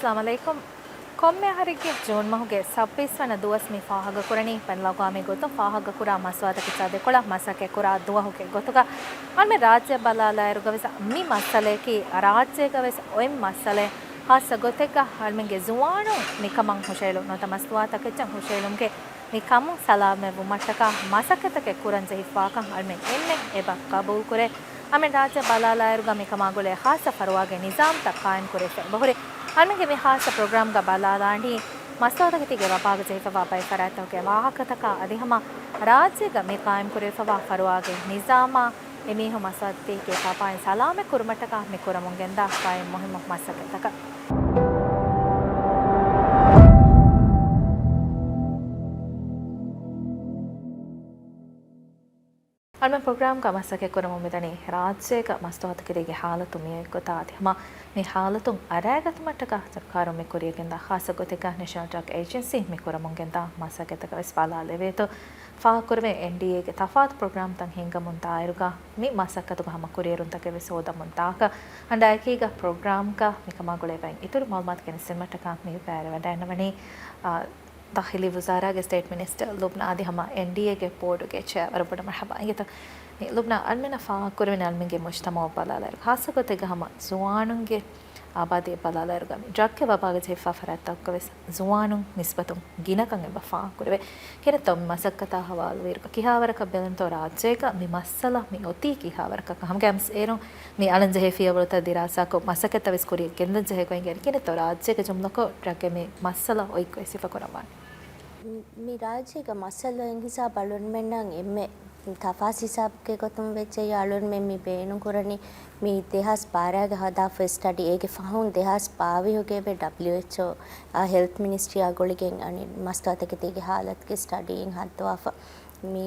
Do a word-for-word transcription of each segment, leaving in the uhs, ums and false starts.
އައްސަލާމު ޢަލައިކުމް. ކޮންމެ އަހަރެއްގެ ޖޫން މަހުގެ ސައްބީސް ވަނަ ދުވަސް މި ފާހަގަކުރަނީ، ބައިނަލްއަގްވާމީ ގޮތުން ފާހަގަކުރާ މަސްތުވާތަކެއްޗާ ދެކޮޅަށް މަސައްކަތްކުރާ ދުވަހުގެ ގޮތުގަ. އަޅުމެން ރާއްޖެ ބަލާލާއިރުގަވެސް މި މައްސަލައަކީ ރާއްޖޭގަވެސް އޮތް މައްސަލައެއް. ހާއްސަ ގޮތެއްގަ އަޅުމެންގެ ޒުވާނުން މިކަމަށް ހުށައެޅުން ނުވަތަ މަސްތުވާތަކެއްޗަށް ހުށައެޅުމުގެ މި ކަމުން ސަލާމަތްވުމަށްޓަކާ މަސައްކަތްތަކެއް ކުރަން ޖެހިފާކަން އަޅުމެން އެންމެން އެބަ ޤަބޫލުކުރޭ. އަޅުމެން ރާއްޖެ ބަލާލާއިރުގަ މިކަމާ ގުޅޭ ޚާއްޞަ ފަރުވާގެ ނިޒާމްތައް ޤާއިމްކުރެވިފަ އެބަހުރި. އަޅުމެންގެ މި ޚާއްޞަ ޕްރޮގްރާމްގަ ބަލާލާނީ މަސްތުވާތަކެތީގެ ވަބާގަ ޖެހިފަވާ ބައެއް ފަރާތްތަކުގެ ވާހަކަތަކާ އަދި ހަމަ ރާއްޖޭގަ މި ޤާއިމްކުރެވިފަވާ ފަރުވާގެ ނިޒާމާ އެމީހުން މަސްތުވާތަކެތީގެ ކައިރިން ސަލާމަތް ކުރުމަށްޓަކާ މި ކުރަމުން ގެންދާ ބައެއް މުހިއްމު މަސައްކަތްތަކަށް. އަޅުމެން ޕްރޮގްރާމްގަ މަސައްކަތް ކުރަމުން މިދަނީ ރާއްޖޭގަ މަސްތުވާތަކެތީގެ ޙާލަތު މިއޮތް ގޮތާ އަދި ހަމަ މި ޙާލަތުން އަރައިގަތުމަށްޓަކާ ސަރުކާރުން މި ކުރިޔަށް ގެންދާ ޚާއްޞަ ގޮތެއްގަ ނޭޝަނަލް ޑްރަގް އޭޖެންސީ މި ކުރަމުން ގެންދާ މަސައްކަތްތަކަށް ވެސް ބަލާލެވޭތޯ. ފާހަގަކުރެވޭ އެންޑީއޭގެ ތަފާތު ޕްރޮގްރާމްތައް ހިންގަމުން ދާއިރުގަ މި މަސައްކަތުގަ ހަމަ ކުރިއެރުންތަކެއް ވެސް ހޯދަމުން ދާކަށް އަންޑާއެކީގަ ޕްރޮގްރާމްގަ މިކަމާ ގުޅޭ ބައެއް އިތުރު މަޢުލޫމާތު ގެނެސްދިނުމަށްޓަކާ މި ބައިވެރިވަޑައިގަންނަވަނީ، އާ، ދާޚިލީ ވުޒާރާގެ ސްޓޭޓް މިނިސްޓަރ ލުބްނާ އަދި ހަމަ އެންޑީއޭގެ ބޯޑުގެ ޗެއާ ވަރަށް ބޮޑަށް މަރުޙަބާ އިނގޭތޯ. މި ލުބްނާ އަޅުމެންނަށް ފާހަގަކުރެވެނީ އަޅުމެންގެ މުޖްތަމަޢު ބަލާލާއިރު، ޚާއްޞަ ގޮތެއްގަ ހަމަ ޒުވާނުންގެ އާބާދީ ބަލާލާއިރުގަ މި ޑްރަގްގެ ވަބާގަ ޖެހިފާ ފަރާތްތަކުގަ ވެސް ޒުވާނުން ނިސްބަތުން ގިނަކަން އެބަ ފާހަގަކުރެވޭ. ކިހިނެއްތޯ މި މަސައްކަތާ ހަވާލުވިއިރުގަ ކިހާވަރަކަށް ބެލުންތޯ ރާއްޖޭގަ މި މައްސަލަ މި އޮތީ ކިހާވަރަކަށް؟ ހަމަގައިމުވެސް އޭރުން މި އަޅަން ޖެހޭ ފިޔަވަޅުތައް ދިރާސާކޮށް މަސައްކަތްތައް ވެސް ކުރިޔަށް ގެންދަން ޖެހޭ ގޮތް އިނގޭ. ކިހިނެއްތޯ ރާއްޖޭގަ ޖުމްލަކޮށް ޑްރަގްގެ މި މައްސަލަ އޮތް ގޮތް ސިފަކުރައްވާނީ؟ މި ރާއްޖޭގަ މައްސަލައިން ހިސާބަށް އަޅުންމެންނަށް އެންމެ ތަފާސް ހިސާބުގެ ގޮތުން ވެއްޖެއްޔާ އަޅުންމެން މި ބޭނުން ކުރަނީ މި ދެހާސް ބާރައިގެ ހަދާފަ ސްޓަޑީ، އޭގެ ފަހުން ދެހާސް ބާވީހުގެ އެބަ ޑަބްލިއުއެޗްއޯ އާ ހެލްތް މިނިސްޓްރީއާ ގުޅިގެން އަނި މަސްތުވާތަކެތީގެ ހާލަތުގެ ސްޓަޑީއިން ހައްދަވާފަ މި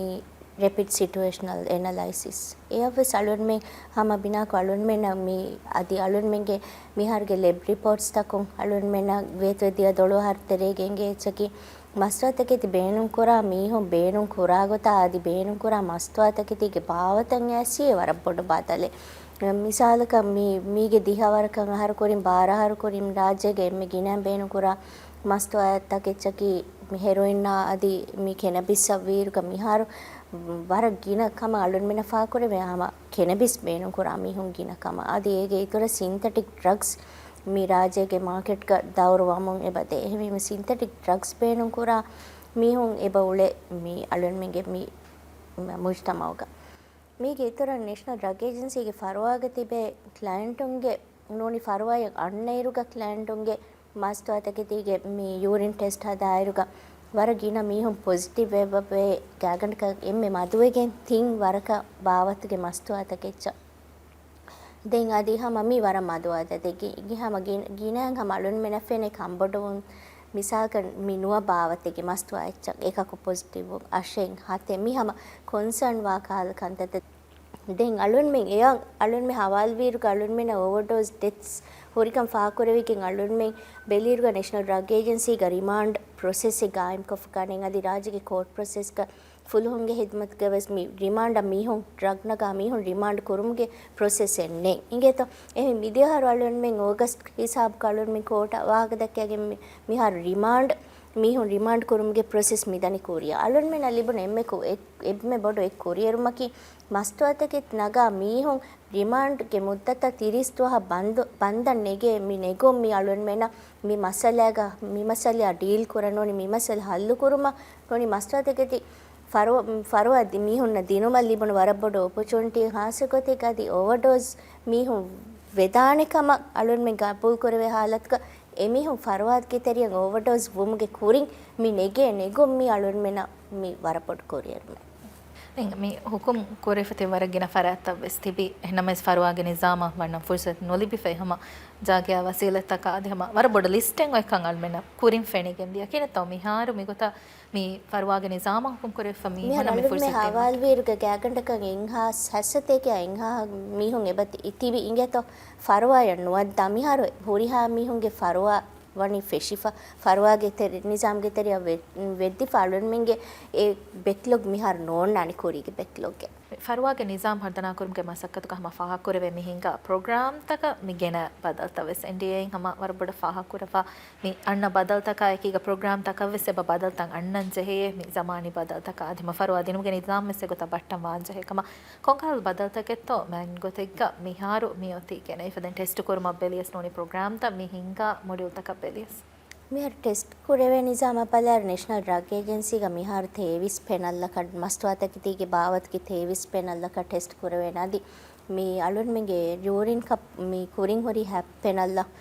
ރެޕިޑް ސިޓުއޭޝަނަލް އެނަލައިސިސް. އެއަށްވެސް އަޅުންމެން ހަމަ ބިނާކޮށް އަޅުންމެންނަށް މި އަދި އަޅުންމެންގެ މިހާރުގެ ލެބް ރިޕޯޓްސްތަކުން އަޅުންމެންނަށް ވޭތުވެދިޔަ ދޮޅު އަހަރު ތެރޭގަ އެނގޭ އެއްޗަކީ މަސްތުވާތަކެތި ބޭނުންކުރާ މީހުން ބޭނުން ކުރާ ގޮތާ އަދި ބޭނުން ކުރާ މަސްތުވާތަކެތީގެ ބާވަތަށް އައިސީ ވަރަށް ބޮޑު ބަދަލެއް. މިސާލަކަށް މި، މީގެ ދިހަ ވަރަކަށް އަހަރު ކުރިން، ބާރަ އަހަރު ކުރިން ރާއްޖޭގަ އެންމެ ގިނަ ބޭނުން ކުރާ މަސްތުވާތަކެއްޗަކީ މި ހެރޮއިންއާ އަދި މި ކެނަބިސްއަށް ވީއިރުގަ މިހާރު ވަރަށް ގިނަ ކަމަށް އަޅުންމެނަށް ފާހަގަކުރެވޭ ހަމަ ކެނަބިސް ބޭނުން ކުރާ މީހުން ގިނަ ކަމަށް. އަދި އޭގެ އިތުރަށް ސިންތެޓިކް ޑްރަގްސް މި ރާއްޖޭގެ މާކެޓްގަ ދައުރު ވަމުން އެބަދޭ. އެހެންވީމަ ސިންތެޓިކް ޑްރަގްސް ބޭނުން ކުރާ މީހުން އެބަ އުޅޭ މި އަޅުންމެންގެ މި މުޖްތަމަޢުގަ. މީގެ އިތުރަށް ނޭޝަނަލް ޑްރަގް އޭޖެންސީގެ ފަރުވާގަ ތިބޭ ކްލައިންޓުންގެ ނޫނީ ފަރުވާއަށް އަންނައިރުގަ ކްލައިންޓުންގެ މަސްތުވާތަކެތީގެ މި ޔޫރިން ޓެސްޓް ހަދާއިރުގަ ވަރަށް ގިނަ މީހުން ޕޮޒިޓިވް ވެއްވަވޭ ގާތްގަނޑަކަށް އެންމެ މަދުވެގެން ތިން ވަރަކަށް ބާވަތުގެ މަސްތުވާތަކެއްޗަށް. ދެން އަދި ހަމަ މީ ވަރަށް މަދު އަދަދެއް. ގި-، ގި-، ހަމަ ގި-، ގިނައިން ހަމަ އަޅުންމެނަށް ފެނޭ ކަންބޮޑުވުން މިސާލަކަށް މި ނުވަ ބާވަތެއްގެ މަސްތުވާ އެއްޗަށް އެކަކު ޕޮޒިޓިވް ވުން އަށެއް ހަތެއް މި ހަމަ ކޮންސާން ވާ ކަހަލަ ކަންތައްތައް. ދެން އަޅުންމެން އެއަށް އަޅުންމެ ހަވާލުވިއިރުގަ އަޅުންމެނަށް އޯވަރޑޯޒް ޑެތްސް ހުރިކަން ފާހަގަކުރެވިގެން އަޅުންމެން ބެލިއިރުގަ ނޭޝަނަލް ޑްރަގް އޭޖެންސީގަ ރިމާންޑް ޕްރޮސެސްއެއް ގާއިމްކޮށްފަ ކަން އަދި ރާއްޖޭގެ ކޯޓް ޕްރޮސެސްގަ ފުލުހުންގެ ހިދުމަތުގަވެސް މި ރިމާންޑަށް މީހުން ޑްރަގް ނަގާ މީހުން ރިމާންޑް ކުރުމުގެ ޕްރޮސެސެއް ނެތް. އިނގޭތޯ؟ އެހެން މިދިޔަ އަހަރު އަޅުންމެން އޯގަސްޓް ހިސާބުގަ އަޅުންމެން ކޯޓަށް ވާހަކަ ދައްކައިގެން މި-، މިހާރު ރިމާންޑް މީހުން ރިމާންޑް ކުރުމުގެ ޕްރޮސެސް މިދަނީ ކުރިއަށް. އަޅުންމެންނަށް ލިބުނު އެންމެ ކު-، އެ-، އެންމެ ބޮޑު އެއް ކުރިއެރުމަކީ މަސްތުވާތަކެތި ނަގާ މީހުން ރިމާންޑްގެ މުއްދަތަށް ތިރީސް ދުވަހަށް ބަންދު-، ބަންދަން ނެގޭ މި ނެގުން މި އަޅުންމެނަށް މި މައްސަލާގަ-، މި މައްސަލަޔާ ޑީލް ކުރަން ނޫނީ މި މައްސަލަ ހައްލު ކުރުމަށް ނޫނީ މަސްތުވާތަކެތި ފަރުވާ، ފަރުވާ ދި-، މީހުންނަށް ދިނުމަށް ލިބުނު ވަރަށް ބޮޑު އޮޕޮޗުނިޓީ ހާއްސަ ގޮތެއް އަދި އޯވަރޑޯޒް މީހުން ވެދާނެ ކަމަށް އަޅުންމެން ގަބޫލު ކުރެވޭ ހާލަތުގަ އެމީހުން ފަރުވާގެ ތެރެއަށް އޯވަޑޯޒް ވުމުގެ ކުރިން މި ނެގޭ ނެގުން މި އަޅުންމެނަށް މި ވަރަށް ބޮޑު ކުރިއެރުމެއް. ދެން މި ހުކުމް ކުރެފަ ތި ވަރަށް ގިނަ ފަރާތްތައް ވެސް ތިބި. އެހެންނަމަވެސް ފަރުވާގެ ނިޒާމަށް ވަންނަން ފުރުސަތު ނުލިބިފައި ހަމަ ޖާގަޔާ ވަސީލަތްތަކާ އަދި ހަމަ ވަރަށް ބޮޑު ލިސްޓެއް އޮތްކަން އަޅުމެންނަށް ކުރިން ފެނިގެން ދިޔަ. ކިހިނެއްތޯ މިހާރު މިގޮތަށް މި ފަރުވާގެ ނިޒާމަށް ހުކުމް ކުރެވިފަ މީހުންނަށް މި ފުރުސަތު ދިނުމަކީ؟ ހަވާލުވިއިރުގަ ގާތްގަނޑަކަށް އެއްހާސް ހަސަތޭކަ އެއްހާ މީހުން އެބަ ތި-، ތިބި އިނގޭތޯ ފަރުވާއަށް ނުވައްދާ. މިހާރު ހުރިހާ މީހުންގެ ފަރުވާ ވަނީ ފެށިފަ، ފަރުވާގެ ތެރެ-، ނިޒާމްގެ ތެރެއަށް ވެ-، ވެއްދިފަ އަޅުންމެންގެ އެ ބެކްލޮގް މިހާރު ނޯންނާނެ ކުރީގެ ބެކްލޮގްގެ. ފަރުވާގެ ނިޒާމް ހަރުދަނާކުރުމުގެ މަސައްކަތުގަ ހަމަ ފާހަގަކުރެވޭ މި ހިނގާ ޕްރޮގްރާމްތަކަށް މި ގެނަ ބަދަލުތައް ވެސް އެންޑީއޭއިން ހަމަ ވަރަށް ބޮޑަށް ފާހަގަކުރައްވާ މި އަންނަ ބަދަލުތަކާ އެކީގަ ޕްރޮގްރާމްތަކަށް ވެސް އެބަ ބަދަލުތައް އަންނަން ޖެހޭ މި ޒަމާނީ ބަދަލުތަކާ އަދި ހަމަ ފަރުވާ ދިނުމުގެ ނިޒާމް ވެސް އެގޮތަށް ބައްޓަން ވާން ޖެހޭ ކަމަށް. ކޮންކަހަލަ ބަދަލުތަކެއްތޯ މައިން ގޮތެއްގަ މިހާރު މި އޮތީ ގެނައިފަ ދެން ޓެސްޓު ކުރުމަށް ބެލިޔަސް ނޫނީ ޕްރޮގްރާމްތައް މި ހިނގާ މޮޑިއުލްތަކަށް ބެލިޔަސް. މިހާރު ޓެސްޓް ކުރެވޭ ނިޒާމަށް ބަލާއިރު ނޭޝަނަލް ޑްރަގް އޭޖެންސީގަ މިހާރު ތޭވީސް ޕެނަލްއަކަށް މަސްތުވާތަކެތީގެ ބާވަތުގެ ތޭވީސް ޕެނަލްއަކަށް ޓެސްޓް ކުރެވޭނެ އަދި މި އަޅުންމެންގެ ޔޫރިން ކަޕް މި ކުރިން ހުރި ހަ ޕެނަލްއަށް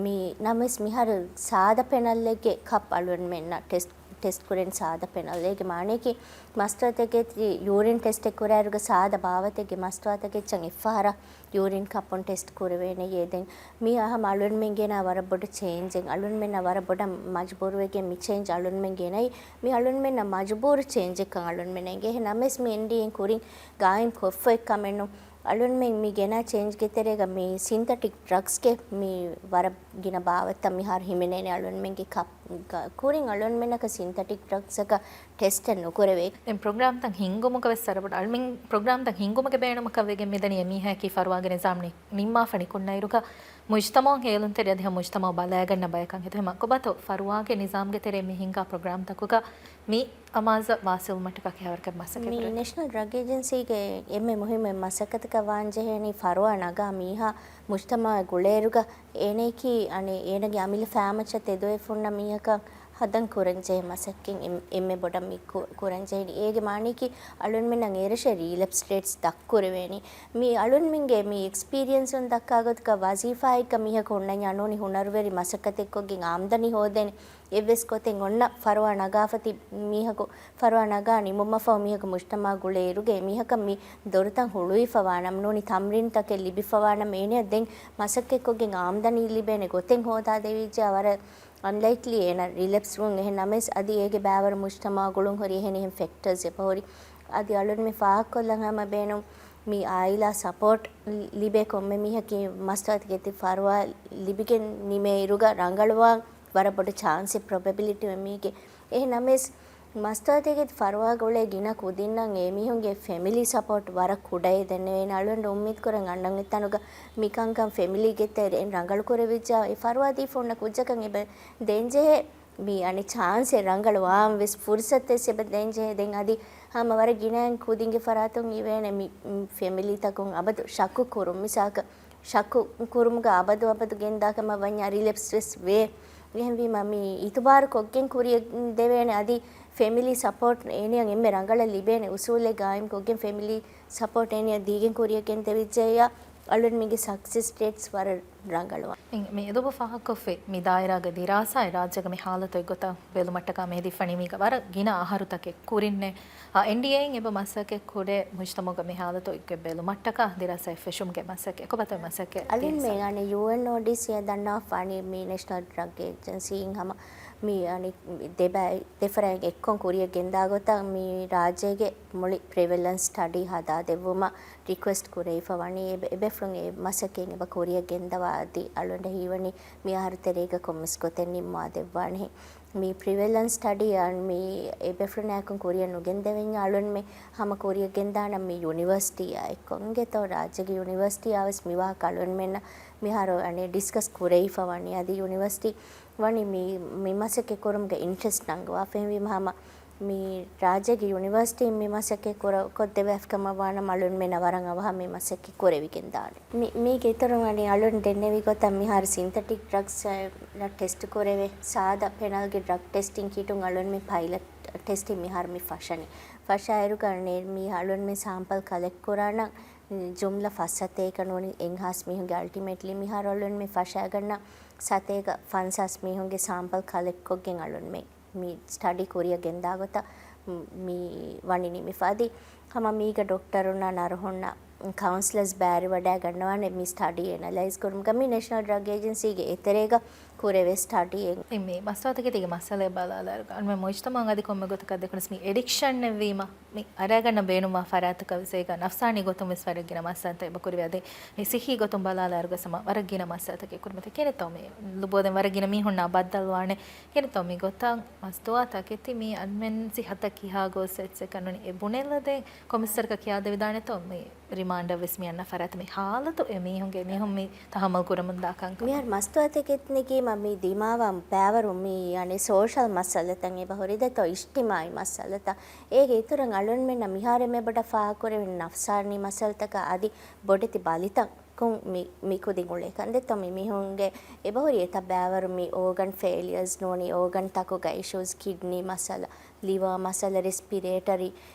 މި ނަމަވެސް މިހާރު ސާދަ ޕެނަލްއެއްގެ ކަޕް އަޅުންމެންނަށް ޓެސްޓް ޓެސްޓް ކުރެން ސާދަ ޕެނަލް. އޭގެ މާނަޔަކީ މަސްތުވާތަކެތި ޔޫރިން ޓެސްޓެއް ކުރާއިރުގަ ސާދަ ބާވަތެއްގެ މަސްތުވާތަކެއްޗަށް އެއްފަހަރަށް ޔޫރިން ކަޕުން ޓެސްޓް ކުރެވޭނެޔޭ. ދެން މީ ހަމަ އަޅުންމެން ގެނާ ވަރަށް ބޮޑު ޗޭންޖެއް. އަޅުންމެންނަށް ވަރަށް ބޮޑަށް މަޖުބޫރުވެގެން މި ޗޭންޖް އަޅުންމެން ގެނައީ. މި އަޅުންމެންނަށް މަޖުބޫރު ޗޭންޖެއްކަން އަޅުންމެންނަށް އެނގޭ. އެހެން ނަމަވެސް މި އެންޑީއޭއިން ކުރިން ގާއިމް ކޮށްފައި ކަމެއް ނޫން. އަޅުންމެން މި ގެނާ ޗޭންޖްގެ ތެރޭގަ މި ސިންތެޓިކް ޑްރަގްސްގެ މި ވަރަށް ގިނަ ބާވަތްތައް މިހާރު ހިމެނޭނެ އަޅުންމެންގެ ކަޕް ގަ-، ކުރިން އަޅުންމެންނަކަށް ސިންތެޓިކް ޑްރަގްސްއަކަށް ޓެސްޓެއް ނުކުރެވޭ. ދެން ޕްރޮގްރާމްތައް ހިންގުމުގަ ވެސް ވަރަށް ބޮޑަށް އަޅުމެން ޕްރޮގްރާމްތައް ހިންގުމުގެ ބޭނުމަކަށް ވެގެން މިދަނީ އެމީހަކީ ފަރުވާގެ ނިޒާމް ނި-، ނިންމާފަ ނިކުންނައިރުގަ މުޖްތަމަޢުން ހޭލުންތެރި އަދި ހަމަ މުޖްތަމަޢު ބަލައިގަންނަ ބަޔަކަށް ހިތު ހަމަ ކޮބާތޯ ފަރުވާގެ ނިޒާމްގެ ތެރޭ މި ހިންގާ ޕްރޮގްރާމްތަކުގަ މި އަމާޒަށް ވާސިލުމަށްޓަކާ ކިހާވަރަކަށް މަސައްކަތް މި ކުރެވޭ؟ ނޭޝަނަލް ޑްރަގް އޭޖެންސީގެ އެންމެ މުހިއްމު މަސައްކަތަކަށް ވާންޖެހޭނީ ފަރުވާ ނަގާ މީހާ މުޖްތަމަޢަށް ގުޅޭއިރުގަ އޭނައަކީ އަނެއް އޭނަގެ އަމިއްލަ ފައިމައްޗަށް ތެދުވެފަ ހުންނަ މީހަކަށް ހަދަން ކުރަންޖެހޭ މަސައްކަތް އެން-، އެންމެ ބޮޑަށް މި ކު-، ކުރަންޖެހެނީ. އޭގެ މާނައަކީ އަޅުންމެންނަށް އޭރަށޭ ރީލެޕްސް ރޭޓްސް ދަށްކުރެވޭނީ. މި އަޅުންމެންގެ މި އެކްސްޕީރިއެންސުން ދައްކާ ގޮތަކަށް ވަޒީފާއެއްގަ މީހަކު ހުންނަންޏާ ނޫނީ ހުނަރުވެރި މަސައްކަތެއްކޮށްގެން އާމްދަނީ ހޯދޭނެ. އެއްވެސް ގޮތެއް އޮންނަ ފަރުވާ ނަގާފަ ތި މީހަކު، ފަރުވާ ނަގާ ނިމުމަށްފަހު މީހަކު މުޖްތަމަޢަށް ގުޅޭ އިރުގަ އެމީހަކަށް މި ދޮރުތައް ހުޅުވިފަވާނަމަ ނޫނީ ތަމްރީންތަކެއް ލިބިފަވާނަމަ އޭނަޔަށް ދެން މަސައްކަތްކޮށްގެން އާމްދަނީ ލިބޭނެ ގޮތެއް ހޯދާދެވިއްޖެ ވަރަށް އަންލައިކްލީ އޭނަ ރިލެޕްސްވުން. އެހެން ނަމަވެސް އަދި އޭގެ ބައިވަރު މުޖްތަމަޢަށް ގުޅުން ހުރި އެހެނިހެން ފެކްޓަރސް އެބަހުރި. އަދި އަޅުންމެ ފާހަގަކޮށްލަން ހަމަ ބޭނުން މި އާއިލާ ސަޕޯޓް ލިބޭ ކޮންމެ މީހަކީ މަސްތުވާތަކެތި ފަރުވާ ލިބިގެން ނިމޭ އިރުގަ ރަނގަޅުވާން ވަރަށް ބޮޑު ޗާންސެއް ޕްރޮބެބިލިޓީ މީގެ. އެހެން ނަމަވެސް މަސްތުވާތަކެތި ފަރުވާގަ އުޅޭ ގިނަ ކުދިންނަށް އެމީހުންގެ ފެމިލީ ސަޕޯޓް ވަރަށް ކުޑައޭ. ދެންނެވޭނެ އަޅުގަނޑު އުއްމީދު ކުރަން އަންނަން އޮތް ތަނުގަ މިކަންކަން ފެމިލީގެ ތެރެއިން ރަނގަޅު ކުރެވިއްޖާ އެ ފަރުވާ ދީފަ ހުންނަ ކުއްޖަކަށް އެބަ ދޭންޖެހޭ މި އަނެއް ޗާންސެއް ރަނގަޅު ވާން ވެސް ފުރުސަތެއް އެބަ ދޭންޖެހޭ. ދެން އަދި ހަމަ ވަރަށް ގިނައިން ކުދިންގެ ފަރާތުން އިވޭނެ މި، މި ފެމިލީތަކުން އަބަދު ޝައްކު ކުރުން. މިސާލަކަށް ޝައްކު ކުރުމުގަ އަބަދު އަބަދު ގެންދާ ކަމަށް ވަންޏާ ރިލެޕްސް ވެސް ވޭ. އެހެންވީމަ މި އިތުބާރު ކޮށްގެން ކުރިއަށް ދެވޭނެ. އަދި ފެމިލީ ސަޕޯޓް އޭނިއަށް އެންމެ ރަނގަޅަށް ލިބޭނެ އުސޫލެއް ގާއިމް ކޮށްގެން ފެމިލީ ސަޕޯޓް އޭނިއަށް ދީގެން ކުރިއަށް ގެންދެވިއްޖެއްޔާ އަޅުންމެންގެ ސަކްސެސް ރޭޓްސް ވަރަށް ރަނގަޅުވާނެ. މި އެދުވަހު ފާހަގަކޮށްފި މި ދާއިރާގެ ދިރާސާއެއް ރާއްޖޭގެ މި ހާލަތު އެއްގޮތަށް ބެލުމަށްޓަކާ މި ހެދިފަނީ މީގަ ވަރަށް ގިނަ އަހަރުތަކެއް ކުރިންނޭ. އާ، އެންޑީއޭއިން އެބަ މަސައްކަތް ކުރޭ މުޖްތަމަޢުގެ މި ހާލަތު އެއްގޮތް ބެލުމަށްޓަކާ ދިރާސާއެއް ފެށުމުގެ މަސައްކަތް. ކޮބާތޯ މަސައްކަތް އަޅުންމެ ދިރާސާ؟ އަނެއް ޔޫއެންއޯޑީސީ ދަންނަވާފާނީ މި ނޭޝަނަލް ޑްރަގް އޭޖެންސީއިން ހަމަ މި އަނެއް ދެބައި ދެފަރާތް އެއްކޮށް ކުރިއަށް ގެންދާ ގޮތަށް މި ރާއްޖޭގެ މުޅި ޕްރިވެލެންސް ސްޓަޑީ ހަދާ ދެއްވުމަށް ރިކުއެސްޓް ކުރެވިފަ ވަނީ. އެބެ-، އެބޭފުޅުން އެ މަސައްކަތް އެބަ ކުރިއަށް ގެންދަވާ އަދި އަޅުގަނޑަށް ހީވަނީ މި އަހަރު ތެރޭގަ ކޮންމެސް ގޮތެއް ނިންމާ ދެއްވާނެހެން. މި ޕްރިވެލެންސް ސްޓަޑީ އަން މި އެބޭފުޅުންނާއެކު ކުރިއަށް ނުގެންދެވެންޏާ އަޅުންމެ ހަމަ ކުރިއަށް ގެންދާނަން މި ޔުނިވަރސިޓީއާ އެއްކޮށް. އިނގޭތޯ ރާއްޖޭގެ ޔުނިވަރސިޓީއާ ވެސް މިވާހަކަ އަޅުންމެންނަށް މިހާރު އަނެއް ޑިސްކަސް ކުރެވިފަ ވަނީ. އަދި ޔުނިވަރސިޓީ ވަނީ މި، މި މަސައްކަތް ކުރުމުގެ އިންޓްރެސްޓް ނަންގަވާފަ. އެހެންވީމަ ހަމަ މި ރާއްޖޭގެ ޔުނިވަރސިޓީން މި މަސައްކަތް ކުރ-، ކޮށްދެވިފަ ކަމަށް ވާނަމަ އަޅުންމެންނަށް ވަރަށް އަވަހަށް މި މަސައްކަތް ކުރެވިގެންދާނެ. މި-، މީގެ އިތުރުން އަނެއް އަޅުން ދެންނެވި ގޮތަށް މިހާރު ސިންތެޓިކް ޑްރަގްސް ޓެސްޓް ކުރެވޭ ސާދަ ޕެނަލްގެ ޑްރަގް ޓެސްޓިން ކިޓުން އަޅުންމެ ޕައިލަޓް ޓެސްޓިން މިހާރު މި ފަށަނީ. ފަށާއިރުގަ އަނެއް މި އަޅުންމެ ސާމްޕަލް ކަލެކްޓް ކުރާނަން ޖުމްލަ ފަސް ސަތޭކަ ނޫނީ އެއްހާސް މީހުންގެ އަލްޓިމޭޓްލީ މިހާރު އަޅުންމެ ފަށާގަންނަ ސަތޭކަ ފަންސާސް މީހުންގެ ސާމްޕަލް ކަލެކްޓް ކޮށްގެން އަޅުންމެ މި ސްޓަޑީ ކުރިއަށް ގެންދާ ގޮތަށް މި ވަނި ނިމިފަ. އަދި ހަމަ މީގަ ޑޮކްޓަރުންނާ ނަރުހުންނާ ކައުންސިލަރސް ބައިވެރިވަޑައިގަންނަވާނެ މި ސްޓަޑީ އެނަލައިޒް ކުރުމުގަ. މި ނޭޝަނަލް ޑްރަގް އޭޖެންސީގެ އެތެރޭގަ ކުރެވޭ ސްޓަޑީއެއް. މި މަސްތުވާތަކެތީގެ މައްސަލައެއް ބަލާލާއިރުގަ އަންމެ މުޖްތަމައަށް އަދި ކޮންމެ ގޮތަކަށް ދެކުނަސް މި އެޑިކްޝަންއެއްވީމަ މި އަރައިގަންނަ ބޭނުންވާ ފަރާތަކަށް ވެސް އޭގަ ނަފްސާނީ ގޮތުން ވެސް ވަރަށް ގިނަ މައްސަލަތައް އެބަ ކުރެވޭ. އަދި މި ސިއްހީ ގޮތުން ބަލާލާއިރުގަސް ހަމަ ވަރަށް ގިނަ މައްސަލަތަކެއް ކުރިމަތި. ކެނެތޯ މި ލުބޯދެން ވަރަށް ގިނަ މީހުންނާ ބައްދަލުވާނެ. ކެނެތޯ މި ގޮތަށް މަސްތުވާތަކެތި މި އަންމެން ސިއްހަތަށް ކިހާ ގޯސް އެއްޗެއް ކަންނޫނީ އެ ބުނެލަދޭ ކޮމިސަރަކަށް ކިޔާދެވިދާނެތޯ މި ރިމާންޑަށް ވެސް މި އަންނަ ފަރާތަށް މި ހާލަތު އެ މީހުންގެ މީހުން މި ތަހައްމަލް ކުރަމުންދާ ކަންކަމަށް. މިހާރު މަސްތުވާތަކެތިނެގީމަ މި ދިމާވާ ބައިވަރު މި އަނެއް ސޯޝަލް މައްސަލަތައް އެބަ ހުރި ދެތޯ އިޖްތިމާއީ މައްސަލަތައް. އޭގެ އިތުރަށް އަޅުންމެންނަށް މިހާރު އެންމެ ބޮޑަށް ފާހަގަކުރެވެން ނަފްސާނީ މައްސަލަތަކަށް އަދި ބޮޑެތި ބަލިތައް ކުން މި، މި ކުދިން އުޅޭ ކަން ދެތޯ މި މީހުންގެ އެބަހުރި އެތައް ބައިވަރު މި އޯގަން ފެއިލިއަރސް ނޫނީ އޯގަން ތަކުގަ އިޝޫސް، ކިޑްނީ މައްސަލަ، ލިވާ މައްސަލަ، ރެސްޕިރޭޓަރީ،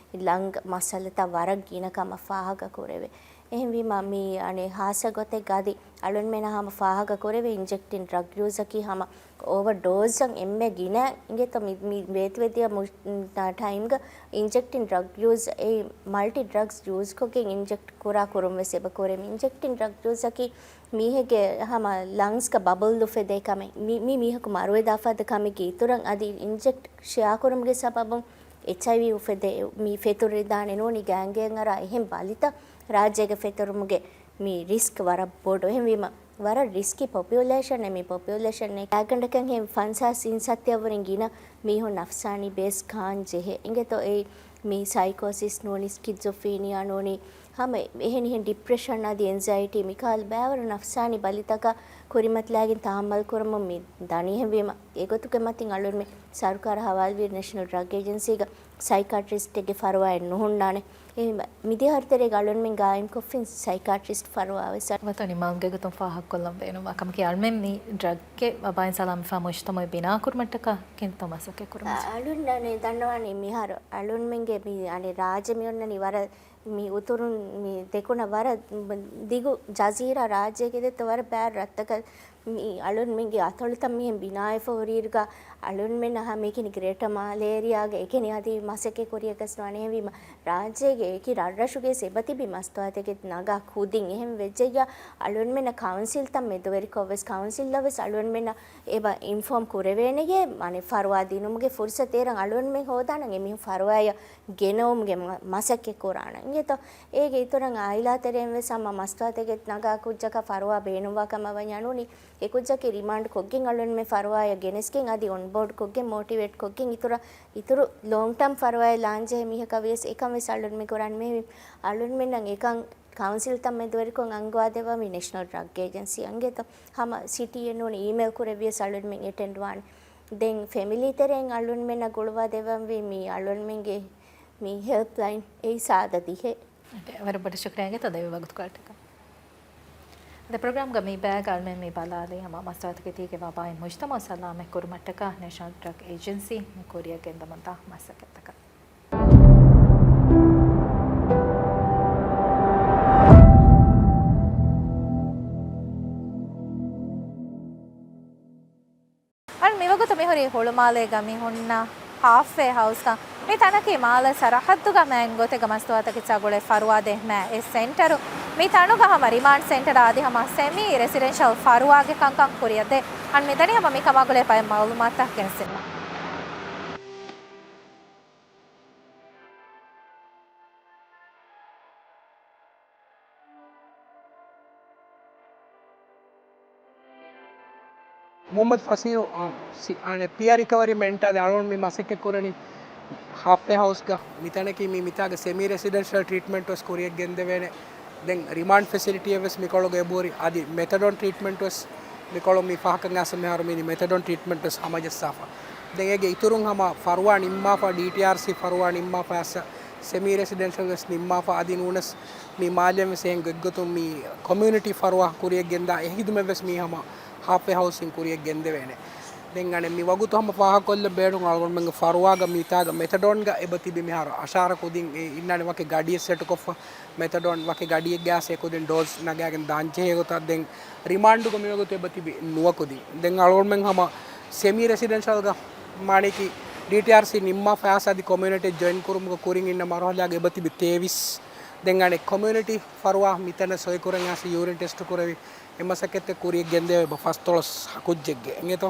ލަންގް މައްސަލަތައް ވަރަށް ގިނަ ކަމަށް ފާހަގަ ކުރެވޭ. އެހެންވީމަ މި އަނެއް ހާއްސަ ގޮތެއްގަ އަދި އަޅުންމެންނަށް ހަމަ ފާހަގަ ކުރެވޭ އިންޖެކްޓިން ޑްރަގް ޔޫޒަކީ ހަމަ އޯވަރ ޑޯޒްއަށް އެންމެ ގިނަ އިނގޭތޯ މި، މި ވޭތުވެދިޔަ މު، ޓައިމްގަ އިންޖެކްޓިން ޑްރަގް ޔޫޒް އެ މަލްޓި ޑްރަގްސް ޔޫޒްކޮށްގެން އިންޖެކްޓް ކުރާ ކުރުން ވެސް އެބަ ކުރޭ. މި އިންޖެކްޓިން ޑްރަގް ޔޫޒަކީ މީހެއްގެ ހަމަ ލަންގްސްގަ ބަބަލް އުފެދޭ ކަމެއް. މި، މި މީހަކު މަރުވެދާފަދަ ކަމެއްގެ އިތުރަށް އަދި އިންޖެކްޓް ޝެއާ ކުރުމުގެ ސަބަބުން އެޗްއައިވީ އުފެދޭ މި ފެތުރިދާނެ ނޫނީ ގޭންގެއަށް އަރާ އެހެން ބަލިތައް ރާއްޖޭގަ ފެތުރުމުގެ މި ރިސްކް ވަރަށް ބޮޑު. އެހެންވީމަ ވަރަށް ރިސްކީ ޕޮޕިއުލޭޝަނެއް މި ޕޮޕިއުލޭޝަނެއް. އާގަނޑަކަށް ހެން ފަންސާސް އިންސައްތިއަށްވުރެން ގިނަ މީހުން ނަފްސާނީ ބޭސް ކާން ޖެހޭ. އިނގޭތޯ އެ މި ސައިކޯސިސް ނޫނީ ސްކިޒޮފްރީނިއާ ނޫނީ ހަމަ އެހެނި އެހެން ޑިޕްރެޝަން އަދި އެންޒައިޓީ މިކަހަލަ ބައިވަރު ނަފްސާނީ ބަލިތަކަށް ކުރިމަތިލާގެން ތަހައްމަލް ކުރަމުން މި ދަނީ. އެހެންވީމަ އެގޮތުގެ މަތިން އަޅުންމެ ސަރުކާރަށް ހަވާލުވި ނޭޝަނަލް ޑްރަގް އޭޖެންސީގަ ސައިކާޓްރިސްޓެއްގެ ފަރުވާއެއް ނުހުންނާނެ. އެހެންވީމަ މިދިޔަ ހަރުތެރޭގަ އަޅުންމެން ގާއިމްކޮށްފިން ސައިކާޓްރިސްޓް ފަރުވާވެސް އަ، ވަތަން ނިމާލުމުގެ ގޮތުން ފާހަގަކޮށްލަން ބޭނުންވާ ކަމަކީ އަޅުމެން މި ޑްރަގްގެ ވަބާއިން ސަލާމަތްވާ މުޖްތަމައެއް ބިނާކުރުމަށްޓަކާ ކިންތޯ މަސައްކަތް ކުރުމަށް. އަ، އަޅުން ދަންނަވާނީ މިހާރު އަޅުންމެންގެ މި އަނެއް ރާއްޖެ މި އޮންނަނީ ވަރަށް މި އުތުރުން މި ދެކުނަށް ވަރަށް ދިގު ޖަޒީރާ ރާއްޖޭގެ ދެއްތޯ ވަރަށް ބައި ރަށްތަކަށް މި އަޅުންމެންގެ އަތޮޅުތައް މިހެން ބިނާވެފަ ހުރިއިރުގަ އަޅުންމެންނަށް ހަމައެކަނި ގްރޭޓަ މާލޭރިއާގަ އެކަނި އަދި މަސައްކަތް ކުރިއަށް ގަސް ނުވާނެ. އެހެންވީމަ ރާއްޖޭގެ އެކި ރަށްރަށުގެ އެބަތިބި މަސްތުވާތަކެއް ނަގާ ކުދިން އެހެން ވެއްޖެއްޔާ އަޅުންމެންނަށް ކައުންސިލްތައް މެދުވެރިކޮށްވެސް ކައުންސިލްއަށްވެސް އަޅުންމެންނަށް އެބަ އިންފޯމް ކުރެވޭނެޔޭ، އަނެއް ފަރުވާ ދިނުމުގެ ފުރުސަތު އޭރަށް އަޅުންމެން ހޯދާނަން އެމީހުން ފަރުވާޔަށް ގެނައުމުގެ މަ، މަސައްކަތް ކުރާނަން. އިނގޭތޯ އޭގެ އިތުރަށް އާއިލާތެރެއިން ވެސް ހަމަ މަސްތުވާތަކެއް ނަގާ ކުއްޖަކަށް ފަރުވާ ބޭނުންވާ ކަމަށް ވަންޏާ ނޫނީ އެ ކުއްޖަކީ ރިމާންޑް ކޮށްގެން އަޅުންމެން ފަރުވާޔަށް ގެނެސްގެން އަދި އޮންބޯޑް ކޮށްގެން މޯޓިވޭޓް ކޮށްގެން އިތުރަށް އިތުރު ލޯންގް ޓާމް ފަރުވާއެއް ލާންޖެހޭ މީހަކަށް ވިޔަސް އެކަން ވެސް އަޅުންމެ ކުރާން މެ އަޅުންމެންނަށް އެކަން ކައުންސިލްތައް މެދުވެރިކޮށް އަންގަވާދެއްވަންވީ ނޭޝަނަލް ޑްރަގް އޭޖެންސީ އަނގޭތޯ ހަމަ ސިޓީއެއް ނޫނީ އީމެއިލް ކުރެއްވިޔަސް އަޅުންމެން އެޓެންޑް ވާނެ. ދެން ފެމިލީ ތެރެއިން އަޅުންމެންނަށް ގުޅުވާ ދެއްވަންވީ މި އަޅުންމެންގެ މި ހެލްޕްލައިން އެއީ ސާދަ ދިހަ. އެ، ވަރަށް ބޮޑަށް ޝުކުރިއްޔާ އިނގޭތޯ ދެއްވި ވަގުތުކޮޅަށްޓަކާ. އަދި ޕްރޮގްރާމްގަ މި ބަޔާގަ އަޅުމެން މި ބަލާލީ ހަމަ މަސްތުވާތަކެތީގެ ވަބާއިން މުޖްތަމައު ސަލާމަތް ކުރުމަށްޓަކާ ނޭޝަނަލް ޑްރަގް އޭޖެންސީ މި ކުރިއަށް ގެންދަމުންދާ މަސައްކަތްތަކަށް. އަޅުން މިވަގުތު މިހުރީ ހުޅުމާލޭގަ މި ހުންނަ ހާފްވޭ ހައުސްގަ. މި ތަނަކީ މާލެ ސަރަހައްދުގަ މާތް ގޮތެއްގަ މަސްތުވާތަކެތި އުޅޭ ފަރުވާދޭ މާތް އެއް ސެންޓަރު. މި ތަނުގަ ހަމަ ރިމާންޑް ސެންޓަރ އަދި ހަމަ ސެމީ ރެސިޑެންޝަލް ފަރުވާގެ ކަންކަން ކުރިއަށްދޭ. އަން މިދަނީ ހަމަ މިކަމާ ގުޅޭ ބައެއް މައުލޫމާތުތައް ގެނެސްދިނުމަށް. މުހައްމަދު ފަސީހު، އާ، ސި، އާނެ، ޕިއާ ރިކަވަރީ މެންޓާ ދެ އަޅުން މި މަސައްކަތް ކުރަނީ ހާފްވޭ ހައުސްގަ. މިތަނަކީ މި މިތާގަ ސެމީ ރެސިޑެންޝަލް ޓްރީޓްމަންޓް ވެސް ކުރިއަށް ގެންދެވޭނެ. ދެން ރިމާންޑް ފެސިލިޓީއެއް ވެސް މިކޮޅުގަ އެބަހުރި. އަދި މެތަޑޯން ޓްރީޓްމަންޓް ވެސް މިކޮޅު މި ފަހަކަށް އައިސް މިހާރު މި މެތަޑޯން ޓްރީޓްމަންޓް ވެސް ހަމަޖައްސާފަ. ދެން އޭގެ އިތުރުން ހަމަ ފަރުވާ ނިންމާފަ، ޑީޓީއާރްސީ ފަރުވާ ނިންމާފަ އައިސް ސެމީ ރެސިޑެންޝަލް ވެސް ނިންމާފަ. އަދި ނޫނަސް މި މާލެއިން ވެސް އެހެން ގޮތްގޮތުން މި ކޮމިއުނިޓީ ފަރުވާ ކުރިއަށް ގެންދާ އެ ހިދުމަތް ވެސް މީ ހަމަ ހާފްވޭ ހައުސްއިން ކުރިއަށް ގެންދެވޭނެ. ދެން އަނެއް މި ވަގުތު ހަމަ ފާހަގަކޮށްލަ ބޭނުން އަޅުގަނޑުމެންގެ ފަރުވާގަ މިތާގަ މެތަޑޯންގަ އެބަ ތިބި މިހާރު އަށާރަ ކުދިން އެ އިންނާނެ ވަކި ގަޑިއެއް ސެޓުކޮށްފަ. މެތަޑޯން ވަކި ގަޑިއެއްގަ އައިސް އެ ކުދިން ޑޯޒް ނަގާގެން ދާންޖެހޭ ގޮތަށް ދެން ރިމާންޑުގަ މިވަގުތު އެބަތިބި ނުވަ ކުދިން. ދެން އަޅުގަނޑުމެން ހަމަ ސެމީ ރެސިޑެންޝަލްގަ މާނައަކީ ޑީޓީއާރްސީ ނިންމާފަ އައިސް އަދި ކޮމިއުނިޓީ ޖޮއިން ކުރުމުގަ ކުރިން އިންނަ މަރުހަލާގަ އެބަތިބި ތޭވީސް. ދެން އަނެއް ކޮމިއުނިޓީ ފަރުވާ މިތަނަށް ސޮއި ކުރަން އައިސް ޔޫރިން ޓެސްޓު ކުރެވި އެ މަސައްކަތްތައް ކުރިޔަށް ގެންދެވޭ ބަ ފަސްދޮޅަސް ކުއްޖެއްގެ އިނގޭތޯ.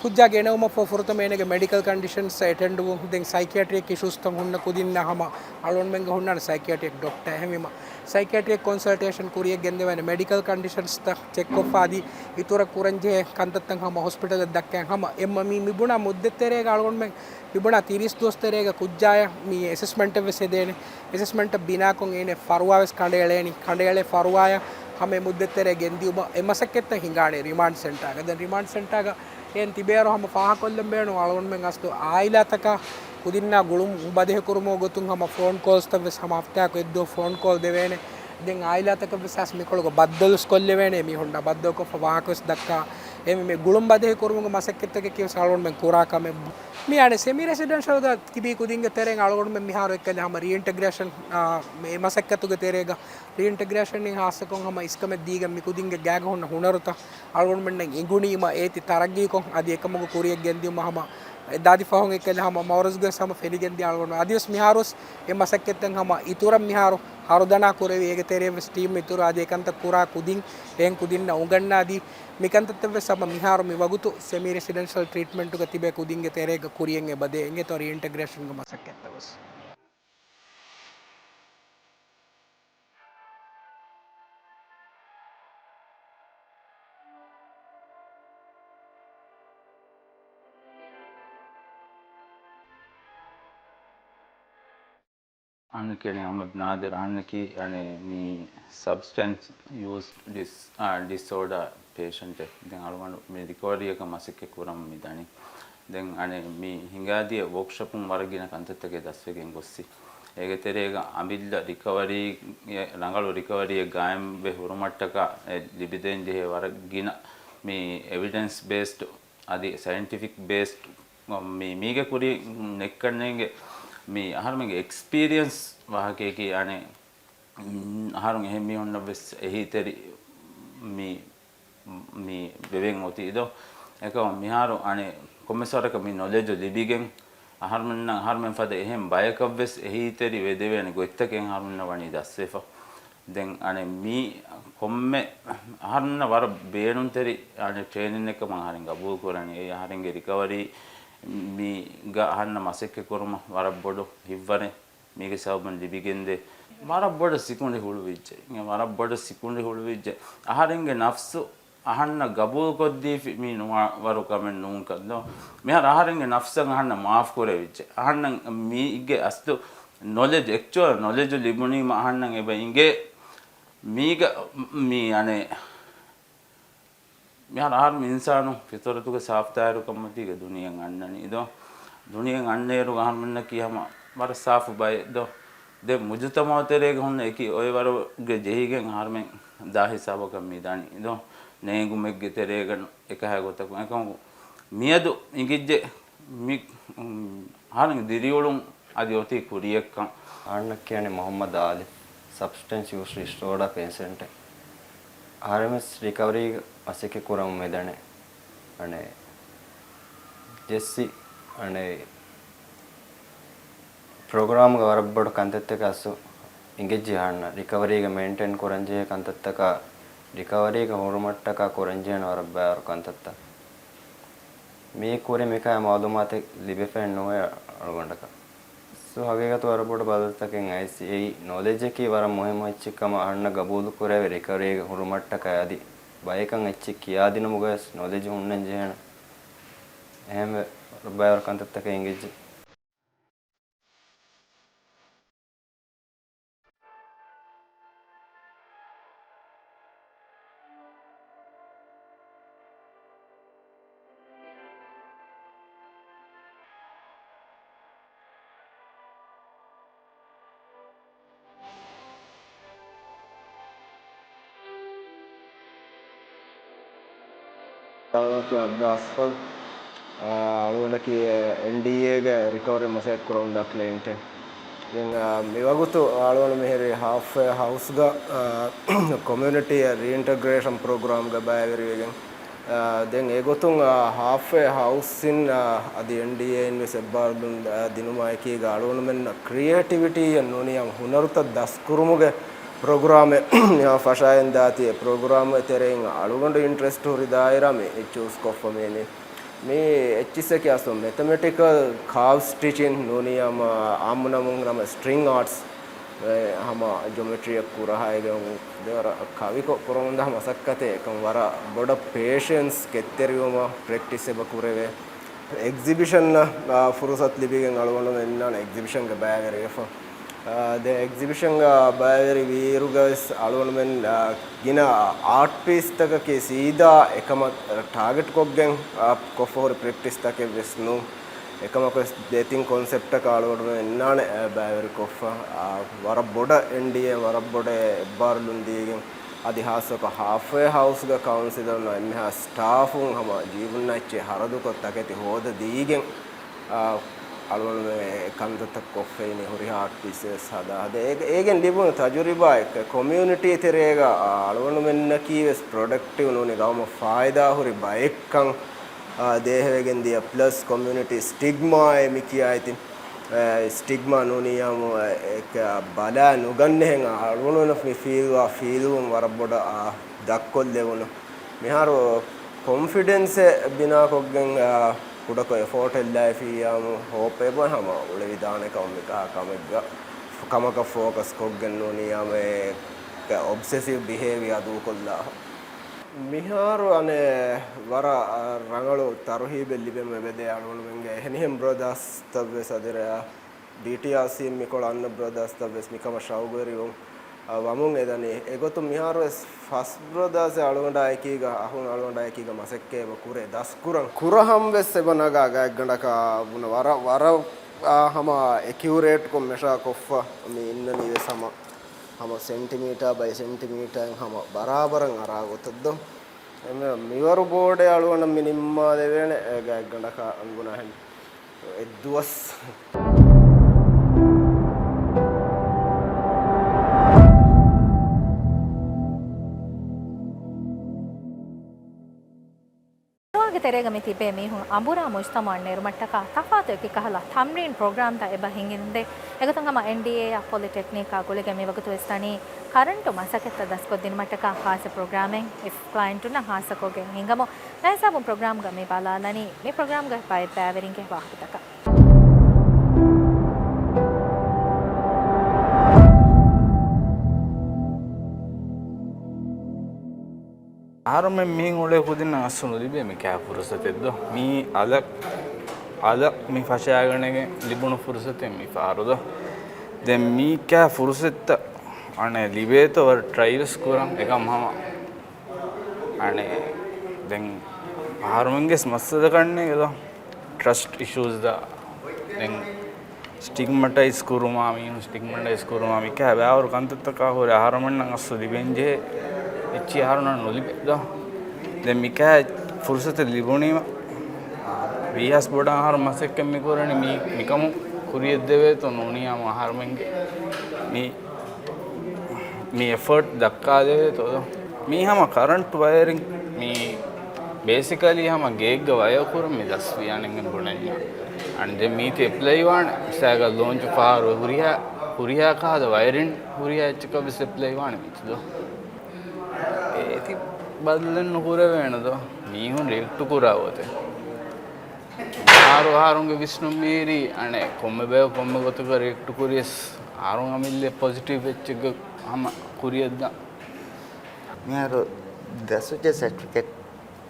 ކުއްޖާ ގެނައުމަށްފަހު ފުރަތަމަ އޭނަގެ މެޑިކަލް ކަންޑިޝަންސް އެޓެންޑްވުން، ދެން ސައިކިއަޓްރިކް އިޝޫސްތައް ހުންނަ ކުދިންނާ ހަމަ އަޅުގަނޑުމެންގެ ހުންނާނެ ސައިކިއަޓްރިކް ޑޮކްޓަރ. އެހެންވީމަ ސައިކިއަޓްރިކް ކޮންސަލްޓޭޝަން ކުރިޔަށް ގެންދެވޭނެ، މެޑިކަލް ކަންޑިޝަންސްތައް ޗެކްކޮށްފަ އަދި އިތުރަށް ކުރަންޖެހޭ ކަންތައްތައް ހަމަ ހޮސްޕިޓަލަށް ދައްކައި ހަމަ އެ މަ-، މި މިބުނާ މުއްދަތް ތެރޭގަ އަޅުގަނޑުމެން މިބުނާ ތިރީސް ދުވަސް ތެރޭގަ ކުއްޖާޔަށް މި އެސެސްމަންޓެއް ވެސް ހެދޭނެ. އެސެސްމަންޓަށް ބިނާކޮށް އޭނެ ފަރުވާ ވެސް ކަނޑައެޅޭނީ. ކަނޑައެޅޭ ފަރުވާޔަށް ހަމަ އެ މުއްދަތް ތެރޭ ގެންދިއުމަށް އެ މަސައްކަތްތައް ހިނގާނެ ރިމާންޑް ސެންޓާގަ. ދެން ރިމާންޑް ސެންޓާގަ އޭން ތިބޭއިރު ހަމަ ފާހަގަކޮށްލަން ބޭނުން އަޅުގަނޑުމެން އަސްލު އާއިލާތަކާ ކުދިންނާ ގުޅުން ބަދެހިކުރުމުގެ ގޮތުން ހަމަ ފޯން ކޯލްސްތައް ވެސް ހަމަ ހަފްތާއަކު އެއްދުވަހު ފޯން ކޯލް ދެވޭނެ. ދެން އާއިލާތަކަށް ވެސް އަސް މިކޮޅުގަ ބައްދަލުސް ކޮށްލެވޭނެ މީހުންނަށް ބައްދަލުކޮށްފަ ވާހަކަ ވެސް ދައްކާ. އެ މި ގުޅުން ބަދެހިކުރުމުގެ މަސައްކަތްތަކަކީ ވެސް އަޅުގަނޑުމެން ކުރާ ކަމެއް. މި އަނެއް ސެމީ ރެސިޑެންޝަލްގަ ތިބީ ކުދިންގެ ތެރެއިން އަޅުގަނޑުމެން މިހާރު އެއްކަލެ ހަމަ ރީއިންޓަގްރޭޝަން، އާ، މި މަސައްކަތުގެ ތެރޭގަ ރީއިންޓަގްރޭޝަން އިން ހާއްސަކޮށް ހަމަ އިސްކަމެއް ދީގެން މި ކުދިންގެ ގާގަ ހުންނަ ހުނަރުތައް އަޅުގަނޑުމެންނަށް އެނގުނީމަ އޭތި ތަރައްގީކޮށް އަދި އެކަމުގެ ކުރިޔަށް ގެންދިއުމަށް ހަމަ އެ ދާދި ފަހުން އެއްކަލެ ހަމަ މައުރަޒުގެ ވެސް ހަމަ ފެނިގެންދިޔަ އަޅުގަނޑު އަދިވެސް މިހާރުވެސް އެ މަސައްކަތްތައް ހަމަ އިތުރަށް މިހާރު ހަރުދަނާ ކުރެވި އޭގެ ތެރެއަށް ވެސް ޓީމް އިތުރު އަދި އެކަންތައް ކުރާ ކުދިން އެހެން ކުދިންނަށް އުނގަންނާދީ މިކަންތައްތައް ވެސް ހަމަ މިހާރު މި ވަގުތު ސެމީ ރެސިޑެންޝަލް ޓްރީޓްމަންޓުގަ ތިބޭ ކުދިންގެ ތެރޭގަ ކުރިޔަށް އެބަދޭ އިނގޭތޯ ރީއިންޓަގްރޭޝަންގެ މަސައްކަތްތައް ވެސް. އަންނަކީ އަނެއް އަހްމަދު ނާދިރު، އަންނަކީ އަނެއް މި ސަބްސްޓެންސް ޔޫސް ޑިސް-، އާ، ޑިސްއޯޑާ ޕޭޝަންޓެއް. ދެން އަޅުގަނޑު މި ރިކަވަރީއަކަށް މަސައްކަތް ކުރަމުން މި ދަނީ. ދެން އަނެއް މި ހިނގާދިޔަ ވޯކްޝޮޕުން ވަރަށް ގިނަ ކަންތައްތަކެއް ދަސްވެގެން ގޮއްސި. އޭގެ ތެރޭގަ އަމިއްލަ ރިކަވަރީ، ރަނގަޅު ރިކަވަރީއެއް ގާއިމްވެ ހުރުމަށްޓަކާ އެ ލިބިދޭން ޖެހޭ ވަރަށް ގިނަ މި އެވިޑެންސް ބޭސްޑް އަދި ސައިންޓިފިކް ބޭސްޑް މި، މީގެ ކުރިން ނެއްކަންނޭނގެ މި އަހަރުމެންގެ އެކްސްޕީރިއަންސް ވާހަކަޔަކީ އަނެއް އަހަރުން އެހެން މީހުންނަށް ވެސް އެހީތެރި މި، މި ވެވެން އޮތީ ދޯ. އެކަމަ މިހާރު އަނެއް ކޮންމެސް ވަރަކަށް މި ނޮލެޖު ލިބިގެން އަހަރުމެންނަށް އަހަރުމެން ފަދަ އެހެން ބަޔަކަށް ވެސް އެހީތެރި ވެދެވޭނެ ގޮތްތަކެއް އަހަރުމެންނަށް ވަނީ ދަސްވެފަ. ދެން އަނެއް މީ ކޮންމެ އަހަރުންނަށް ވަރަށް ބޭނުންތެރި އަނެއް ޓްރޭނިންއެއް ކަމަށް އަހަރެން ގަބޫލު ކުރަނީ. އެއީ އަހަރެންގެ ރިކަވަރީ މީގަ އަހަންނަށް މަސައްކަތް ކުރުމަށް ވަރަށް ބޮޑު ހިތްވަރެއް މީގެ ސަބަބުން ލިބިގެންދޭ. ވަރަށް ބޮޑަށް ސިކުނޑި ހުޅުވިއްޖެ. ވަރަށް ބޮޑަށް ސިކުނޑި ހުޅުވިއްޖެ. އަހަރެންގެ ނަފްސު އަހަންނަށް ގަބޫލުކޮށްދީފި މީ ނުވާ ވަރު ކަމެއް ނޫންކަން ދޯ. މިހާރު އަހަރެންގެ ނަފްސަށް އަހަންނަށް މާފް ކުރެވިއްޖެ. އަހަންނަށް މީގެ އަސްލު ނޮލެޖް، އެކްޗުއަލް ނޮލެޖު ލިބުނީމަ އަހަންނަށް އެބަ އިނގޭ މީގަ މީ އަނެއް މިހާރު އަހަރު އިންސާނު ފިތުރަތުގެ ސާފުތާއިރުކަންމަތީގަ ދުނިޔެއަށް އަންނަނީ ދޯ. ދުނިޔެއަށް އަންނައިރު އަހަރުމެންނަކީ ހަމަ ވަރަށް ސާފު ބައެއް ދޯ. ދެން މުޖުތަމަޢު ތެރޭގަ ހުންނަ އެކި އޮއިވަރުގެ ޖެހިގެން އަހަރުމެން ދާ ހިސާބަކަށް މި ދާނީ ދޯ. ނޭނގުމެއްގެ ތެރޭގަ އެކަހަ ގޮތަކުން. އެކަމަކު މިއަދު އިނގިއްޖެ މި، އުން، އަހަރެން ދިރިއުޅުން އަދި އޮތީ ކުރިޔަށްކަން. އަހަންނަށް ކިޔަނީ މުޙައްމަދު އާލި، ސަބްސްޓެންސް ޔޫސް ޑިސްއޯޑާ ޕޭޝަންޓެއް. އަހަރެމެސް ރިކަވަރީގަ މަސައްކަތް ކުރަމުން މިދަނީ. އަނެއް ޖެއްސި، އަނެއް ޕްރޮގްރާމްގަ ވަރަށް ބޮޑު ކަންތައްތަކަށް އަސްލު އިނގިއްޖެ އަހަންނަށް. ރިކަވަރީގަ މެއިންޓެން ކުރަންޖެހޭ ކަންތައްތަކާ، ރިކަވަރީގަ ހުރުމަށްޓަކާ ކުރަންޖެހޭނެ ވަރަށް ބައިވަރު ކަންތައްތައް. މީ ކުރި މިކަހަލަ މަޢުލޫމާތެއް ލިބިފައެއް ނުވޭ އަޅުގަނޑަކަށް. ސޯ، ހަގީގަތު ވަރަށް ބޮޑު ބަދަލުތަކެއް އައިސް. އެއީ ނޮލެޖަކީ ވަރަށް މުހިއްމު އެއްޗެއް ކަމަށް އަހަންނަށް ގަބޫލު ކުރެވޭ ރިކަވަރީގަ ހުރުމަށްޓަކައި އަދި ބަޔަކަށް އެއްޗެއް ކިޔާދިނުމުގަވެސް ނޮލެޖް ހުންނަން ޖެހޭނެ. އެހެންވެ، ވަރަށް ބައިވަރު ކަންތައްތަކެއް އިނގިއްޖެ. އަޅުގަނޑަކީ އެންޑީއޭގެ ރިކަވަރީ މަސައްކަތް ކުރަމުންދާ ކްލައިންޓެއް. ދެން، އާ، މިވަގުތު އަޅުގަނޑު މިހިރީ ހާލްފްވޭ ހައުސްގަ، އާ، ކޮމިއުނިޓީ ރީއިންޓަގްރޭޝަން ޕްރޮގްރާމްގަ ބައިވެރިވެގެން. އާ، ދެން އެގޮތުން، އާ، ހާލްފްވޭ ހައުސްއިން، އާ، އަދި އެންޑީއޭއިން ވެސް އެއްބާރުލުން، އާ، ދިނުމާ އެކީގަ އަޅުގަނޑުމެންނަށް ކްރިއޭޓިވިޓީއެއް ނޫނިއްޔާ ހުނަރުތައް ދަސްކުރުމުގެ ޕްރޮގްރާމެއް މިހާ ފަށާއިން ދާތީ، އެ ޕްރޮގްރާމް ތެރެއިން އަޅުގަނޑު އިންޓްރެސްޓް ހުރި ދާއިރާ މި ޗޫސް ކޮށްފަ މީނީ. މި އެއްޗިއްސަކީ އަސްލު މެތަމެޓިކަލް ކާވް ސްޓިޗިން ނޫނީ ހަމަ އާއްމު ނަމުން ނަމަ ސްޓްރިންގް އާޓްސް، އެ، ހަމަ ޖޮމެޓްރީއަށް ކުރަހައިގެން ދެވަރަށް ކަވިކޮށް ކުރަމުންދާ މަސައްކަތެއް އެކަން ވަރަށް ބޮޑަށް ޕޭޝެންސް ކެތްތެރިވުމަށް ޕްރެކްޓިސް އެބަ ކުރެވޭ. އެގްޒިބިޝަންއަށް، އާ، ފުރުސަތު ލިބިގެން އަޅުގަނޑުމެން އިންނާނެ އެގްޒިބިޝަންގަ ބައިވެރިވެފަ. އާ، ދެން އެގްޒިބިޝަންގަ ބައިވެރި ވީއިރުގަވެސް އަޅުގަނޑުމެން، އާ، ގިނަ އާޓް ޕީސްތަކަކީ ސީދާ އެކަމަށް ޓާގެޓްކޮށްގެން، އާ، ކޮށްފަ ހުރި ޕްރެކްޓިސްތަކެއްވެސް ނޫން. އެކަމަކުވެސް ދެތިން ކޮންސެޕްޓަކަށް އަޅުގަނޑުމެން އިންނާނެ، އާ، ބައިވެރިކޮށްފަ. އާ، ވަރަށް ބޮޑަށް އެންޑީއޭ ވަރަށް ބޮޑަށް އެއްބާރުލުން ދީގެން އަދި ހާއްސަކޮށް ހާފްވޭ ހައުސްގަ ކައުންސިލަރުން އެންމެހާ ސްޓާފުން ހަމަ ޖީބުންނަށް އެއްޗެއް ހަރަދުކޮށް ތަކެތި ހޯދަ ދީގެން، އާ، އަޅުގަނޑުމެން ކަންތައްތައް ކޮށްފައިނީ ހުރިހާ އާޓް ޕީސް ވެސް ހަދާ ހަދާ. އޭގެ، އޭގެން ލިބުނު ތަޖުރިބާ އެއްކަ ކޮމިއުނިޓީ ތެރޭގަ، އާ، އަޅުގަނޑުމެންނަކީ ވެސް ޕްރޮޑަކްޓިވް ނޫނީ ގައުމަށް ފާއިދާ ހުރި ބައެއްކަން، އާ، ދޭހަވެގެން ދިޔަ ޕްލަސް ކޮމިއުނިޓީ ސްޓިގްމާއޭ މި ކިޔާ އިތިން. އެ، ސްޓިގްމާ ނޫނިއްޔާމު، އެ، އެ، ބަލާ ނުގަންނަހެން އަޅުގަނޑުނަށް މި ފީލްވާ ފީލްވުން ވަރަށް ބޮޑަށް، އާ، ދަށްކޮށްލެވުނު. މިހާރު ކޮންފިޑެންސެއް ބިނާކޮށްގެން، އާ، ކުޑަކޮށް އެފޯޓެއް ލައިފިއްޔާމު ހޯޕް އެބަ ހަމަ އުޅެވިދާނެ ކަމަށް މިކަހަ ކަމެއްގަ، ކަމަކަށް ފޯކަސް ކޮށްގެން ނޫނިއްޔާމެ އޮބްސެސިވް ބިހޭވިއާ ދޫކޮށްލާ. މިހާރު އަނެއް ވަރަށް، އާ، ރަނގަޅު ތަރުހީބެއް ލިބެމު އެބަދޭ އަޅުގަނޑުމެންގެ އެހެނިހެން ބްރަދާސް ތައް ވެސް އަދި ރެއާ ޑީޓީއާސީ މިކޮޅަށް އަންނަ ބްރަދާސް ތައް ވެސް މިކަމަށް ޝައުގުވެރިވުން، އާ، ވަމުން އެދަނީ. އެގޮތުން މިހާރު ވެސް ފަސް ބްރަދާސް އަޅުގަނޑާ އެކީގަ، އަހުން އަޅުގަނޑާ އެކީގަ މަސައްކަތް އެބަ ކުރޭ ދަސްކުރަން. ކުރަހަން ވެސް އެބަ ނަގާ ގާތްގަނޑަކަށް ބުނަ ވަރަށް، ވަރަށް، އާ، ހަމަ އެކިއުރޭޓްކޮށް މެޝާ ކޮށްފަ މި އިންނަނީ ވެސް ހަމަ، ހަމަ ސެންޓިމީޓާ ބައި ސެންޓިމީޓާއިން ހަމަ ބަރާބަރަށް އަރާ ގޮތަށް ދޯ. އެމެ މިވަރު ބޯޑެއް އަޅުގަނޑަށް މި ނިންމާލެވޭނެ، އެ ގާތްގަނޑަކަށް އަންގުނާހެން. އެއްދުވަސް. އަޅުވާގެ ތެރޭގަ މި ތިބޭ މީހުން އަނބުރާ މުޖްތަމަޢަށް ނެރުމަށްޓަކާ ތަފާތު އެކި ކަހަލަ ތަމްރީން ޕްރޮގްރާމްތައް އެބަ ހިނގިންދޭ. އެގޮތުން ހަމަ އެންޑީއޭއާ ޕޮލިޓެކްނިކާ ގުޅިގެން މިވަގުތު ވެސް ދަނީ ކަރަންޓު މަސައްކަތްތައް ދަސްކޮށްދިނުމަށްޓަކާ ޚާއްޞަ ޕްރޮގްރާމެއް އިސް ކްލައިންޓުންނަށް ޚާއްޞަކޮށްގެން ހިނގަމު. މިހިސާބުން ޕްރޮގްރާމްގަ މި ބަލާލަނީ މި ޕްރޮގްރާމްގެ ބައެއް ބައިވެރިންގެ ވާހަކަތަކަށް. އަހަރުމެން މިހެން އުޅޭ ކުދިންނަށް އަސްލު ނުލިބޭ މިކަހަލަ ފުރުސަތެއް ދޯ. މީ އަލަށް، އަލަށް މި ފަށާގަނެގެން ލިބުނު ފުރުސަތެއް މި ފަހަރު ދޯ. ދެން މީ ކަހަލަ ފުރުސަތުތައް އަނެއް ލިބޭތޯ ވަރަށް ޓްރައިވެސް ކުރަން. އެކަމް ހަމަ އަނެއް ދެން އަހަރުމެންގެ މައްސަލަ ކަންނޭނގެ ދޯ. ޓްރަސްޓް އިޝޫސް ދާ. ދެން ސްޓިގްމަޓައިޒް ކުރުމާ، މީހުން ސްޓިގްމަޓައިޒް ކުރުމާ، މިކަހަލަ ބައިވަރު ކަންތައްތަކާ ހުރެ އަހަރުމެންނަށް އަސްލު ލިބެންޖެހޭ އެއްޗިހި އަހަރުމެންނަށް ނުލިބޭ ދޯ. ދެން މިކަހަލަ ފުރުސަތެއް ލިބުނީމަ، ވީހާވެސް ބޮޑަށް އަހަރު މަސައްކަތް މި ކުރަނީ މި، މިކަމުން ކުރިޔަށްދެވޭތޯ ނޫނީ ހަމަ އަހަރުމެންގެ މި، މި އެފަރޓް ދައްކާދެވޭތޯ ދޯ. މީ ހަމަ ކަރަންޓް ވަޔަރިން މީ ބޭސިކަލީ ހަމަ ގޭގަ ވަޔަރ ކުރަން މި ދަސްވިޔާނެން ބުނަންޏާ. އަން ދެން މީތި އެޕްލައި ވާނެ މިސާލަކަށް ލޯންޗު ފަހަރު ހުރިހާ، ހުރިހާ ކަހަލަ ވަޔަރިން ހުރިހާ އެއްޗަކަށް ވެސް އެޕްލައި ވާނެ މީތި ދޯ. އޭތި ބަދަލެއް ނުކުރެވޭނެ ދޯ. މީހުން ރިއެކްޓު ކުރާ ގޮތެއް. އަހަރު އަހަރުންގެ ވިސްނުން މީރީ އަނެއް ކޮންމެ ބަޔަކު ކޮންމެ ގޮތަކަށް ރިއެކްޓު ކުރިޔަސް އަހަރުން އަމިއްލަ ޕޮޒިޓިވް އެއްޗެއްގަ ހަމަ ކުރިޔަށްދާން. މިހާރު ދަސްވެއްޖެ ސެޓްފިކެޓް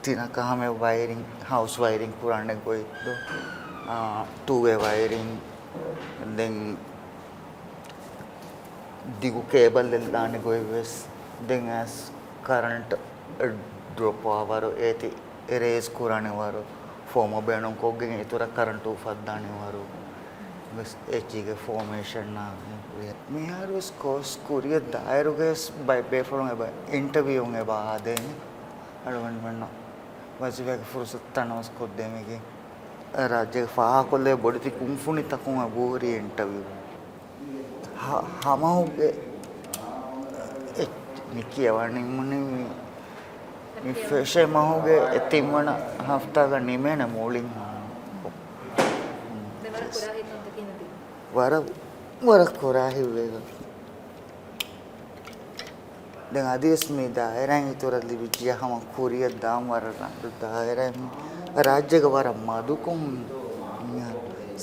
ތިނަކަށް ހަމަ ވަޔަރިން، ހައުސް ވަޔަރިން ކުރާނެ ގޮތް ދޯ، އާ، ޓޫ ވޭ ވަޔަރިން، ދެން ދިގު ކޭބަލް އެއްލާނެ ގޮތް ވެސް، ދެން އައިސް ކަރަންޓް ޑްރޮޕް ވާވަރު އޭތި އެރޭޒް ކުރާނެ ވަރު، ފޯމަށް ބޭނުންކޮށްގެން އިތުރަށް ކަރަންޓު އުފައްދާނެ ވަރު ވެސް އެއްޗީގެ ފޯމޭޝަން އާ، މިހާރު ވެސް ކޯސް ކުރިޔަށް ދާއިރުގައި ވެސް ބައެއް ބޭފުޅުން އެބަ އިންޓަވިއުން އެބަ އާދޭނެ. އަޅުގަނޑުމެންނަށް ވަޒީފާގެ ފުރުސަތު ތަނަވަސް ކޮށްދޭނެގެ ރާއްޖޭގެ ފާހަގަކޮށްލެވޭ ބޮޑެތި ކުންފުނިތަކުން އެބަހުރި އިންޓަވިއު. ހަ-، ހަމަހުގެ އެ-، މި ކިޔަވާ ނިމުނީ މި، މި ފެށޭ މަހުގެ އެ ތިންވަނަ ހަފްތާގަ ނިމޭނެ މުޅިން. ވަރަށް، ވަރަށް ކުރާ ހިތްވޭ. ދެން އަދިވެސް މި ދާއިރާއިން އިތުރަށް ލިބިއްޖިޔާ ހަމަ ކުރިއަށް ދާން ވަރަށް ރަނގަޅު ދާއިރާއެއް. މި ރާއްޖޭގަ ވަރަށް މަދުކޮށް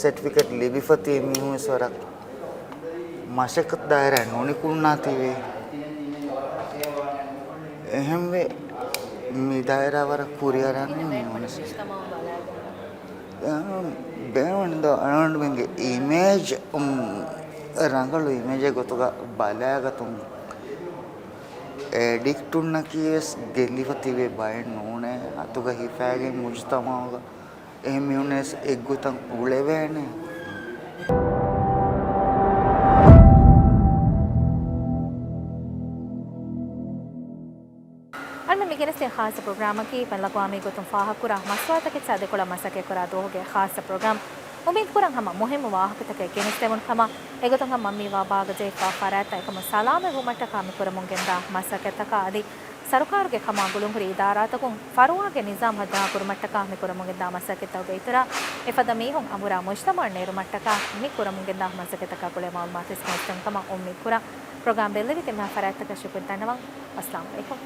ސެޓްފިކެޓް ލިބިފަ ތިބި މީހުން ވެސް ވަރަށް މަސައްކަތް ދާއިރާ ނުނިކުންނާތީވެ. އެހެންވެ، މި ދާއިރާ ވަރަށް ކުރިއަށް ރަނގަޅު މީހުން ވެސް. ބޭނުން ދޯ އަޅުގަނޑުމެންގެ އިމޭޖް، އުން، ރަނގަޅު އިމޭޖެއް ގޮތުގަ ބަލާގަތުން އެޑިކްޓުންނަކީ ވެސް ގެއްލިފަ ތިބޭ ބައެއް ނޫނޭ. އަތުގަ ހިފާގެން މުޖުތަމަޢުގަ އެހެން މީހުން ވެސް އެއްގޮތަށް އުޅެވޭނެ. އަންނަ މި ގެނެސްދިން ޚާއްޞަ ޕްރޮގްރާމަކީ ފެން ލަގުވާ މީ ގޮތުން ފާހަގަކުރާ މަސްވާތަކެއްޗާ ދެކޮޅަށް މަސައްކަތްކުރާ ދުވަހުގެ ޚާއްޞަ ޕްރޮގްރާމް. އުއްމީދުކުރަން ހަމަ މުހިއްމު ވާހަކަތަކެއް ގެނެސްދެވުނު ކަމަށް. އެގޮތުން ހަމަ މި ވާ ބާގަޖެހިފާ ފަރާތްތައް އެކަމުން ސަލާމަތްވުމަށްޓަކާ މި ކުރަމުންގެންދާ މަސައްކަތްތަކާ އަދި ސަރުކާރުގެ ކަމާ ގުޅުންހުރި އިދާރާތަކުން ފަރުވާގެ ނިޒާމް ހައްދަހާ ކުރުމަށްޓަކާ މި ކުރަމުންގެންދާ މަސައްކަތްތަކުގެ އިތުރަށް އެފަދަ މީހުން އަނބުރާ މުޖްތަމަޢަށް ނެރުމަށްޓަކާ މި ކުރަމުންގެންދާ މަސައްކަތްތަކާ ގުޅޭ މަޢުލޫމާތު ވެސް ގެނެސްދެވުނު ކަމަށް އުއްމީދުކުރަން. ޕްރޮގްރާމް ބެއްލެވި ތިމާ ފަރާތްތަކަށް ޝުކުރު ދަންނަވަން. އައްސަލާމު ޢަލައިކުމް.